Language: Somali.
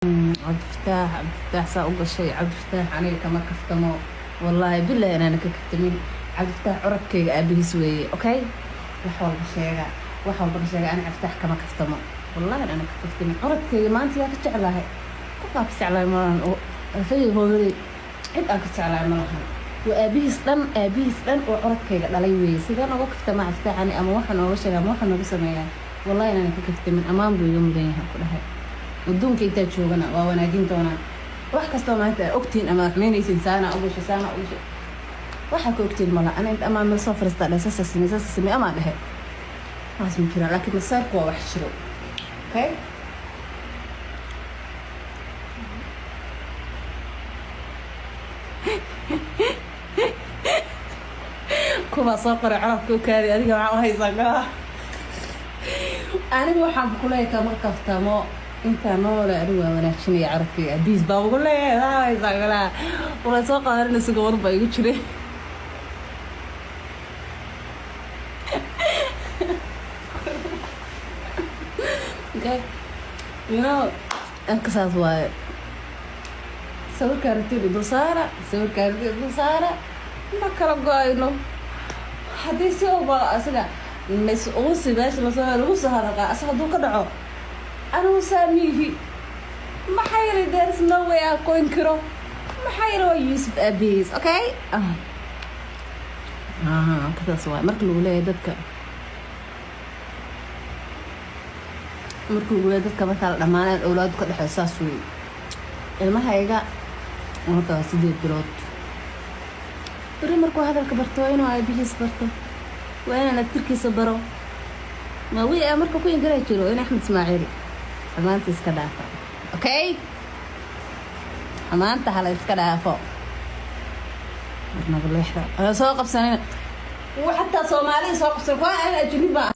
Cabdifataax, Cabdifataax, saa u gashay. Cabdifataax, aniga kama kaftamo, wallaahi bilahi inaana ka kaftamin. Cabdifataax curadkayga aabihiis weeye. Okay, wax walba sheega, wax walba ka sheega. Ani Cabdifataax kama kaftamo, wallahi inaana ka kaftamin. Curadkayga maanta yaa ka jeclahay? Qofaa ka jeclahay malahan. Alfayga hooyaday cid aan ka jeclahay malahan. Waa aabihiis dhan, aabihiis dhan oo curadkayga dhalay weeye. Sidee nooga kaftama Cabdifataax ani, ama waxa nooga sheega, ama waxa nooga sameeyaa? Wallahi inaana ka kaftamin. Ammaan buu iga mudan yahay, ku dhahay. Adduunka intaa joogana waa wanaajin doonaa. Wax kastoo maanta aa ogtihiin ama xumeynaysiin, saana u gashay, saana u gashay, waxaa ka ogtihiin mala. Ana inta amaan meel soo fariistaa dhahay, saasa samey, saasa samey, amaa dhehe, waxaas ma jiraan. Laakiin masayrku waa wax jiro. Okay, kuwaa soo qoray codadka u kaadi. Adiga maxaa u haysaa kaa? Aniga waxaan kuleeyahay kama kaftamo. Intaa noole anigu waa wanaajinaya. Carabkayga abiis baa ugu leeyahay. Maxaa haysaa kalaa? Waa soo qaadanaysa, gabar baa igu jiray. Okay, anka saas waaye. Sawirkaa rabtid idul saara, sawirkaa rabtid idul saara, ma kala go-ayno. Haddii si walba asiga mis uusi meesha lasoo lagu soo hadaqaa, asaga hadduu ka dhaco, anigu saamiihi. Maxaa yeelay, there is no way aan qoyn karo. Maxaa yeelay, waa Yuusuf aabihiis. Okay, saas waaye. Marka lagu leeyahay dadka, marka lagu leeyahay dadka markaa la dhamaaneen awlaadu ka dhexeeyo, saas wey. Ilmahayga hadda waa 8 bilood. Beri markuu hadalka barto, waa inuu aabihiis barto, waa inaan abtirkiisa baro. Ma wi marka ku inkaraa jiro in Axmed Ismaaciil xumaanta iska dhaafa. Okay, xumaanta hala iska dhaafo. Soo qabsanina xataa Soomaalida soo qabsan kuwa aan ajnabi baa.